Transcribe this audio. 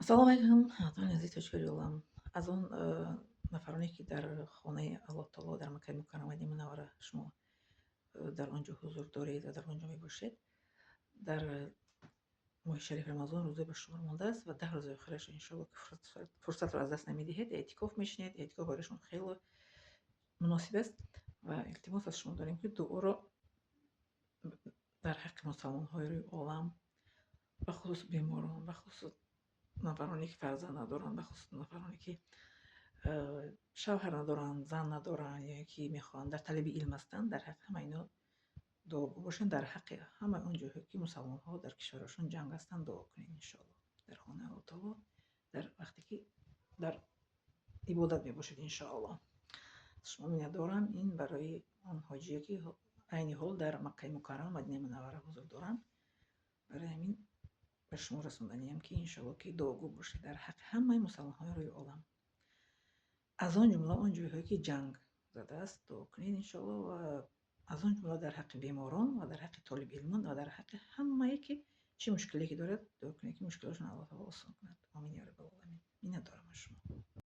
Ассалому алайкум, ҳамватанони азизи тоҷикони олам. Аз он нафароне, ки дар хонаи Аллоҳ таоло, дар Маккаи Мукаррама, Мадинаи Мунаввара шумо дар он ҷо ҳузур доред ва дар он ҷо мебошед, дар моҳи шарифи Рамазон рӯза ба шумор мондааст ва 10 рӯзи охираш, иншоалло, ки фурсатро аз даст намедиҳед, эътикоф мешинед. Эътикоф барои шумо хеле муносиб аст ва илтимос аз шумо дорем, ки дуоро дар ҳаққи мусалмонҳои рӯи олам, бахусус беморон, бахусус нафароне, ки фарзанд надоранд, бахусус нафароне, ки шавҳар надоранд, зан надоранд ё ки мехоҳанд, дар талаби илм ҳастанд, дар ҳаққи ҳама ино дуогӯ бошанд. Дар ҳаққи ҳамаи он ҷойҳое, ки мусалмонҳо дар кишварашон ҷанг ҳастанд, дуо кунед, иншоалло, дар хонаи Аллоҳ таоло, дар вақте ки дар ибодат мебошед, иншоалло. Шумо миннатдорам. Ин барои он ҳоҷие, ки айни ҳол дар Маккаи Мукаррама, Мадинаи Мунаввара ҳузур доранд. Барои ҳамин ба шумо расонданиям, ки иншоалло, ки дуогӯ бошед дар ҳаққи ҳамаи мусалмонҳои рӯи олам, аз он ҷумла он ҷойҳое, ки ҷанг задааст, дуо кунед, иншоалло, ва аз он ҷумла дар ҳаққи беморон ва дар ҳаққи толибилмон ва дар ҳаққи ҳамае, ки чӣ мушкиле ки дорад, дуо кунед, ки мушкилотшон Аллоҳ таоло осон кунад. Омин ё раббал оламин. Миннатдорам аз шумо.